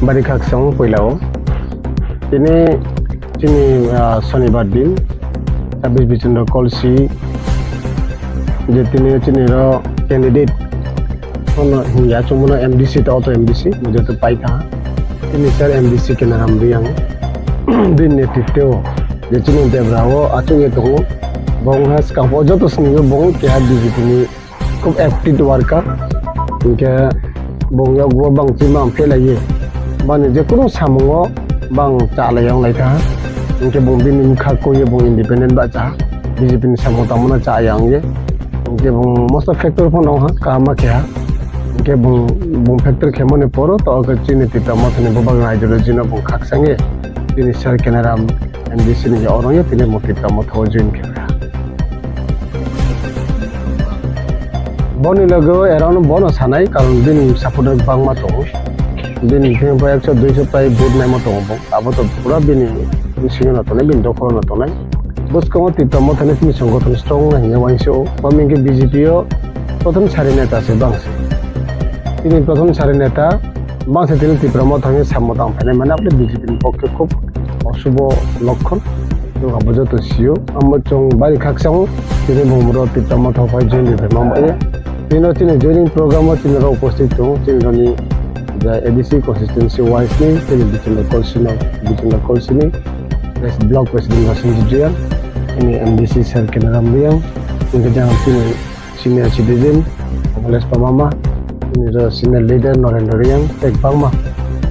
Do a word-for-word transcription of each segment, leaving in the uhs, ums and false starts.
Bari khakchang puila o. Tini chini, ah, Sonibar din, sabis bichondro kolsi, je tini chini ro candidate, kono hingya chumano M D C to auto M D C, mujo to pai tha. Tini sir M D C kena ram riyang. Din netritwo, je chini debra o achuk ye tongo. Bong ha skang po joto sini bong keha B J P ni khub active worker, hingke bong yokgo bang chima phelaiye, bani je kunu samungo bang chalai yang lai kha, hingke bong bini bwkha koi ye bong independent ba cha, B J P ni samung tangmano cha yang ye, hingke bong mosto factor phano ha kaham ma khe ha, hingke bong, bong factor khe mani poro to o khe chini Tipra Motha ni bubak ideology no bong khakchang ye, chini sir Kenaram M D C ni oro ye tini bong Tipra Motha o join khe. Boni loge o around bono sanai, karon bini supporter bangma tongo. Bini thengpa ekso duiso prai vote naima tongo bo. Abo to pura bini bisingo no tongnai, bini dokholo no tongnai. Bwskango Tipra Motha ni tini songothon strong na hingya wainse o. Bami hingke B J P o prothom sari neta se bangse. Tini prothom sari neta bangse tini Tipra Motha ni sammo tang phainai mane, apni B J P ni pokhe khub osubo lokkon. Chwng abo joto sio. Amo chwng bari khakchang tini bumro Tipra Motha phai join ri phaima maya. Tino chini joining program o chini rok upasthit tongo, chini roni ja A D C constituency wise ni, chini Bichondra Kolsino, Bichondra Kolsini, pres-, block president Rasenjit Reang, chini M D C sir Kenaram Reang, hingke jang chini senior citizen, Kamlesh Pamama, chini ro senior leader Narendra Reang, tei bangma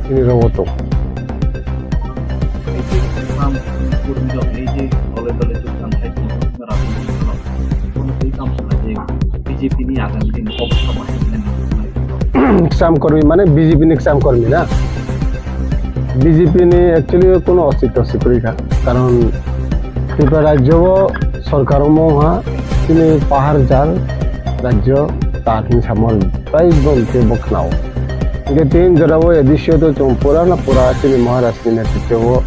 chini ro o tongo. Ei je imam kurmi rok, ei je dole dole tuk tang khai tongo, rajniti dol rok, kono tei tamo sana je B J P ni agami din obostha bahai nani. Kcham kormi mane B J P ni kcham kormi na? B J P ni actually kono ostitto se kwrwi kha, karon Tripura rajyo o sorkar omo ha chini pahar jal rajyo ta hin samon prai bom ke bokhnao. Hingke tin jora o A D C o to chwng pura na pura chini Maharaj ni netritwo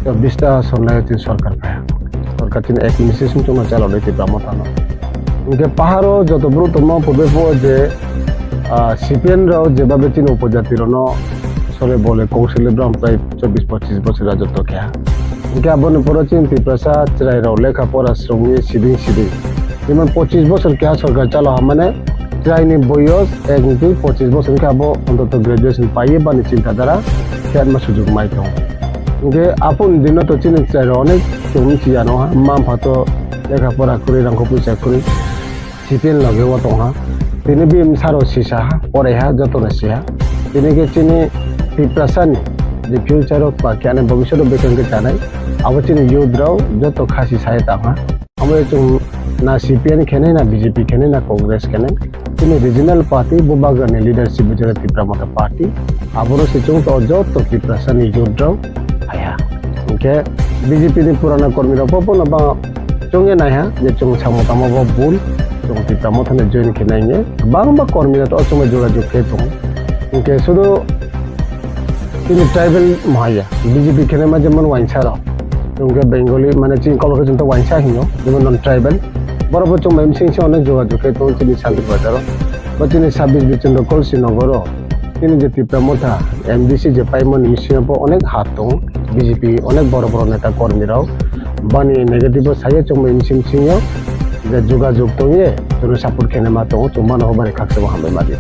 o bista sornai chini sorkar phaiha. Sorkar chini administration chwngno chalonai Tipra Motha no. Hingke paharo joto bru tongma purbe po je, ah, C P M rok jebabe chini upojati rokno sole bole kok sile bram prai chobbish pochish bochor rajotwo keha. Hingke aboni poro chini Tiprasa chwrai rok lekha pora swrwngwi siding siding. Jemon pochish bochor keha sorkar chalo ha mane chwraini boyos ek hingke pochish bochor hingke abo ontoto graduation paiye bani chinta dhara khe ma sujug mai tongo. Hingke aphuru dino to chini chwrai rok onek chwng chiyano ha, mma mpha to lekha pora kwrwi rang kho puisa kwrwi. C P M loge o tongha. Tini bini bwsarok sisa ha, poraiha, jotono siha. Tini khe chini Tiprasani je future o ba khe ani bobisot o bekheng khe chanai, abo chini youth rok joto khasi sai tangha. Abo chwng na C P M khenai, na B J P khenai, na Congress khenai. Chini regional party, Bubagrani leadership bijara Tipra Motha party. Aboro se chwng to joto Tiprasani youth rok phaiha. Hingkhe B J P ni purana kormi rok bo bono ba chwngya naiha je chwng samung tangma bo bul, chwng Tipra Motha ni join khe nai hingye kwbangma kormi rok to o chwngno jogajog khe tongo. Hingkhe sudu chini tribal mohaya B J P khe naima jemon wainsa rok, chwngkhe Bengali mane chini Kokborok khe chwngkhe wainsa hinyo jemon non tribal, borok bo chwngno M C C onek jogajog khe tongo chini Shanti Bazar o, bo chini sabbish Bichandra Kolsi Nogor o. Chini je Tipra Motha M D C je paimani bisingo bo onek hat tongo, B J P onek boro boro neta kormi rok bani negative o saye chwngbai msing msing yo je jogajog tongye chwngno support khe ma tongo, chwng mano hobari khaksa bo hambai madi.